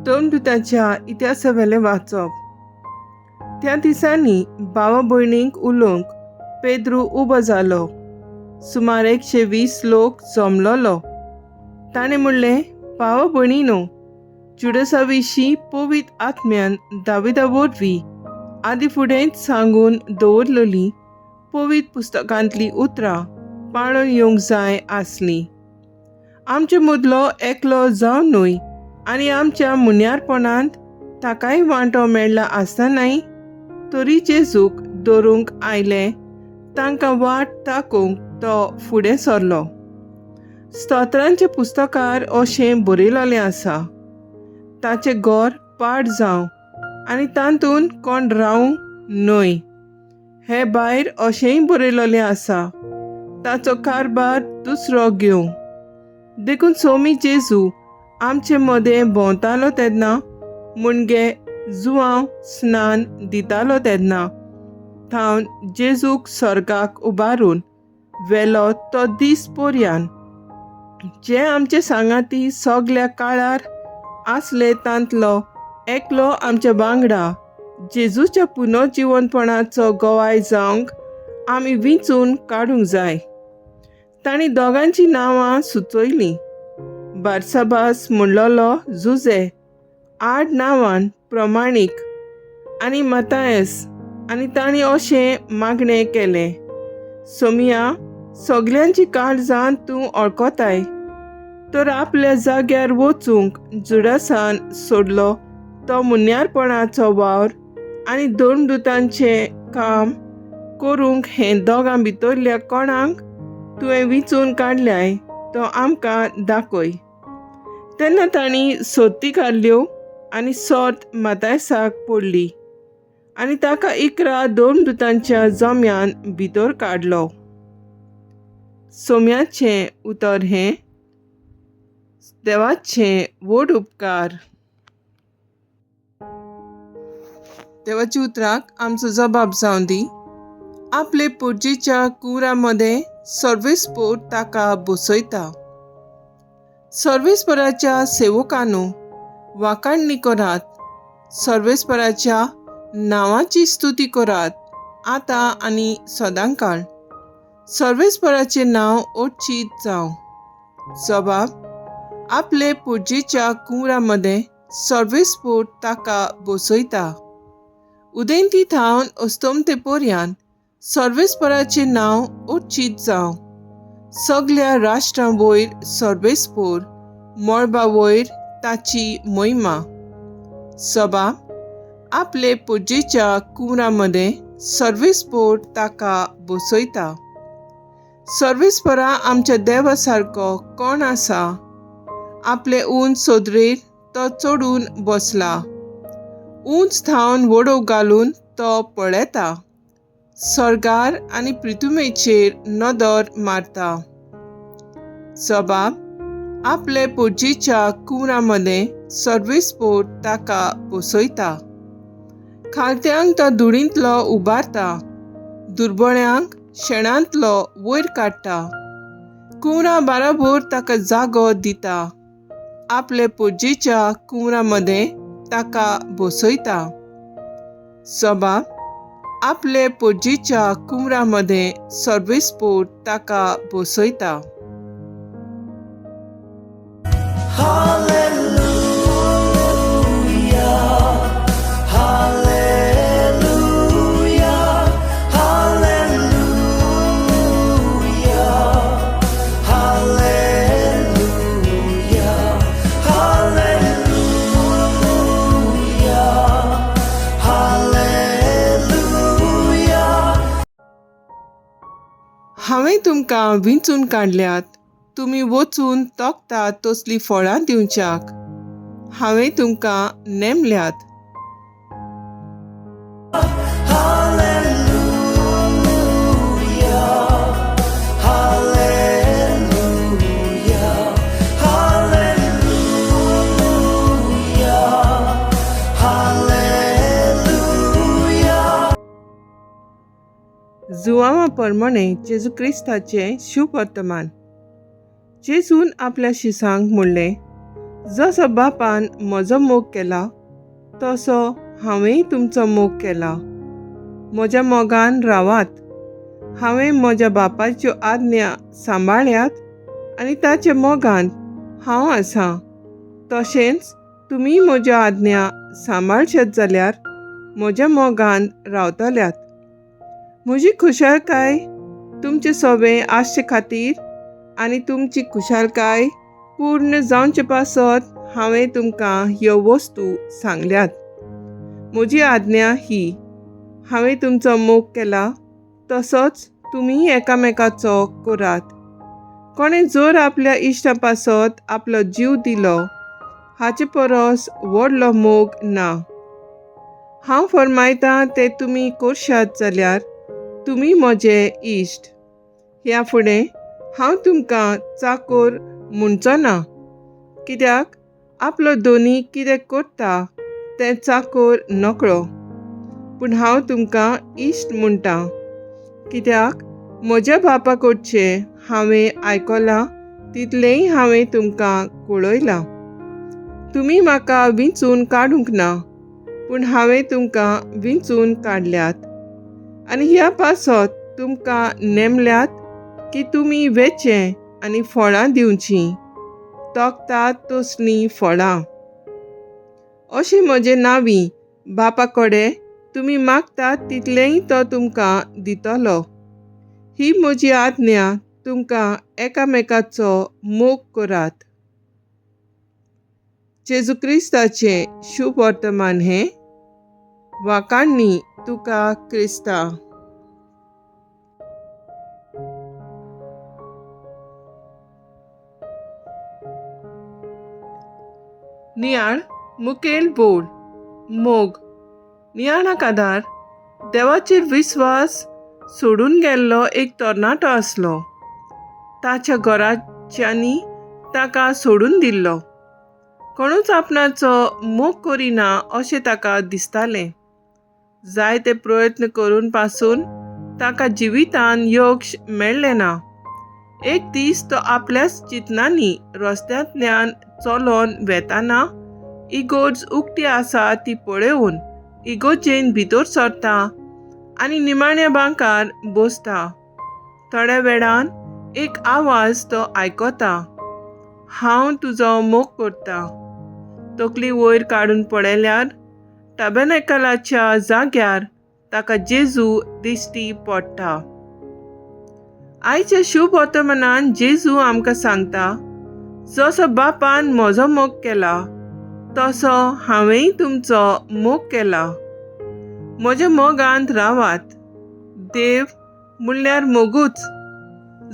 धर्मदुताच्या इतिहासावेलें वाचप. त्या दिसांनी भावा भयणींक उलोवंक पेद्रू उबो जालो. सुमार 120 लोक जमलोलो. ताणें म्हणलें, भावा भयणीनो, जुडसा विशीं पवित्र आत्म्यान दाविदा वरवीं आदीं फुडेंच सांगून दवरलेलीं पवित्र पुस्तकांतलीं उतरां पाळून येवंक जाय आसलीं. आमचे मदलो एकलो जावन न्हय आनी आमच्या मुन्यारपणांत ताकाय वांटो मेळ्ळा आसतनाय तरी जेजूक धरूंक आयले तांकां वाट दाखोवंक तो फुडें सरलो. स्तोत्रांच्या पुस्तकार अशें बरयलेलें आसा, ताचें घर पाड जावं आनी तातूंत कोण रावूं न्हय. हे भायर अशेंय बरयलेलें आसा, ताचो कारभार दुसरो घेवं. देखून सोमी जेजू आमचे मदें भोंवतालो तेन्ना, म्हणजे जुवांव स्नान दितालो तेन्ना थावन जेजूक स्वर्गाक उबारून व्हेलो तो दीस पर्यान, जे आमचे सांगाती सगल्या काळार आसले तांतलो एकलो आमच्या वांगडा जेजूच्या पुनर्जिवनपणाचो गवाय जावंक आमी विंचून काडूंक जाय. तांणी दोगांचीं नांवां सुचयलीं, बारसाबास म्हणलोलो जुजे आड नांवान प्रमाणीक आनी मतायस. आनी तांणी अशें मागणें केलें, सोमिया, सगल्यांची काळजां तूं वळखताय, तर आपल्या जाग्यार वचूंक जुडासान सोडलो तो मुन्यारपणाचो वावर आनी धर्मदुतांचें काम करूंक हें दोगां भितरल्या कोणाक तुवें विंचून काडल्याय तो आमकां दाखय. तेन्ना तांणी सोती काडल्यो आनी सोत मातायसाक पडली आनी ताका 11 धर्मदुतांच्या जम्यान भितर काडलो. सोम्याचें उतर हें. देवाचें व्हड उपकार. देवाच्या उतराक आमचो जबाब जावं दी. आपले पुर्जेच्या कुरा मदें सर्वेस्पोर ताका बसयता. सर्वेस्पराच्या सेवकांनो, वाखाणणी करात. सर्वेस्पराच्या नांवाची स्तुती करात आतां आनी सदांकाळ. सर्वेस्पराचें नांव ओडचीत जावं. जबाब, आपले पुर्जेच्या कुंवरा मदें सर्वेस्पोर ताका बसयता. उदेंती थावन अस्तमते पर्यान सर्वेस्पराचें नांव ओडचीत जावं. सगल्या राष्ट्रां वयर सर्वेस्पोर, मळबा वयर ताची महिमा. सभा, आपले पुर्जेच्या कुंवरा मदें सर्वेस्पोर ताका बसयता. सर्वेस्परा आमच्या देवा सारको कोण आसा? आपले उंच सोदरेर तो चडून बसला. उंच थावन वडोव घालून तो पळयता. स्वर्गार आनी पृथुमेचेर नदर मारता. सभा, आपले पुर्जेच्या कुंवरा मदें सर्वेस्पोर ताका बसयता. खालत्यांक तो धुळींतलो उबारता, दुर्बळ्यांक शेणांतलो वयर काडटा. कुंवरा बाराबोर ताका जागो दिता. आपले पुर्जेच्या कुंवरा मदें ताका बसयता. सभा, आपले पुर्जेच्या कुंवरा मदें सर्वेस्पोर ताका बसयता. Hallelujah, hallelujah, hallelujah, hallelujah, hallelujah, hallelujah. हांवें तुमकां विंचून काडल्यात, तुमी वचून तोखतात तसलीं फळां दिवच्याक. हांवें तुमकां नेमल्यात. Hallelujah, hallelujah, hallelujah, hallelujah. जुवांवा प्रमाणे जेजू क्रिस्ताचें शुभ वर्तमान. जेजून आपल्या शिसांक म्हणलें, जसो बापान म्हजो मोग केला तसो हांवेंय तुमचो मोग केला. म्हज्या मोगान रावात. हांवें म्हज्या बापाच्यो आज्ञा सांबाळ्ळ्यात आनी ताच्या मोगान हांव आसां. तशेंच तुमी म्हज्यो आज्ञा सांबाळशात जाल्यार म्हज्या मोगान रावतल्यात. म्हजी खुशालकाय तुमचे सोबें आसचे खातीर आनी तुमची खुशालकाय पूर्ण जावचे पासत हांवें तुमकां ह्यो वस्तू सांगल्यात. म्हजी आज्ञा ही, हांवें तुमचो मोग केला तसोच तुमी एकामेकाचो करात. कोणें जर आपल्या इश्टा पासत आपलो जीव दिलो हाचे परस व्हडलो मोग ना. हांव फर्मायतां तें तुमी करशात जाल्यार तुमी म्हजे इश्ट. ह्या फुडें हांव तुमकां चाकोर म्हणचो ना, कित्याक आपलो दोनी कितें करता तें चाकोर नकळो. पूण हांव तुमकां इश्ट म्हणटा, कित्याक म्हज्या बापा कडचें हांवें आयकलां तितलेंय हांवें तुमकां कळयलां. तुमी म्हाका विंचून काडूंक ना, पूण हांवें तुमकां विंचून काडल्यात आनी ह्या पासत तुमकां नेमल्यात की तुमी वेचें आनी फळां दिवचीं, तोखतात तसलीं फळां. अशी म्हजे नांवी बापा कडेन तुमी मागतात तितलेंय तो तुमकां दितलो. ही म्हजी आज्ञा, तुमकां एकामेकाचो मोग करात. जेजू क्रिस्ताचें शुभ वर्तमान हें. वाखाणणी तुका क्रिस्ता. नियाळ मुखेल बोल मोग. नियाळाक आदार देवाचेर विस्वास सोडून गेल्लो एक तरणाटो आसलो. ताच्या घराच्यांनी ताका सोडून दिल्लो. कोणूच आपणाचो मोग करिना अशें ताका दिसतालें. जायते प्रयत्न करून पासून ताका जिवितान यश मेळ्ळें ना. एक दीस तो आपल्याच चिंतनांनी रस्त्यांतल्यान चलोन वेताना इगोर्ज उक्ती आसा ती पळोवन इगोर्जेन भितर सरता आनी निमाण्या बांकार बसता. थोड्या वेळान एक आवाज तो आयकता, हांव तुजो मोग करता. तकली वयर काडून पळयल्यार टॅबेनेकलाच्या जाग्यार ताका जेजू दिश्टी पडटा. आयच्या शुभ वर्तमानान जेजू आमकां सांगता, जसो बापान म्हजो मोग केला तसो हांवेंय तुमचो मोग केला. म्हज्या मोगांत रावात. देव म्हणल्यार मोगूच.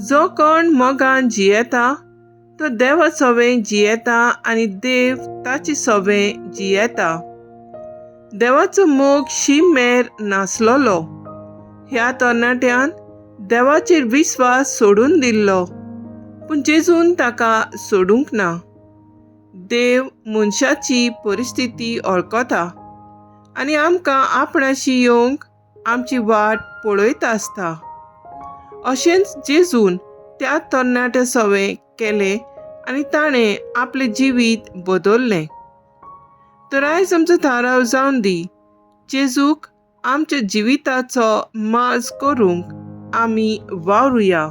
जो कोण मोगान जियेता तो देवा सवें जियेता आनी देव ताचे सवें जियेता. देवाचो मोग शीम मेर नासलोलो. ह्या तरणाट्यान देवाचेर विस्वास सोडून दिल्लो, पूण जेजून ताका सोडूंक ना. देव मनशाची परिस्थिती वळखता आनी आमकां आपणाशी येवंक आमची वाट पळयत आसता. अशेंच जेजून त्या तरणाट्या सवें केलें आनी ताणें आपलें जिवीत बदल्लें. तर आयज आमचो थाराव जावन दी, जेजूक आमच्या जिविताचो माज करूंक आमी वावरुया.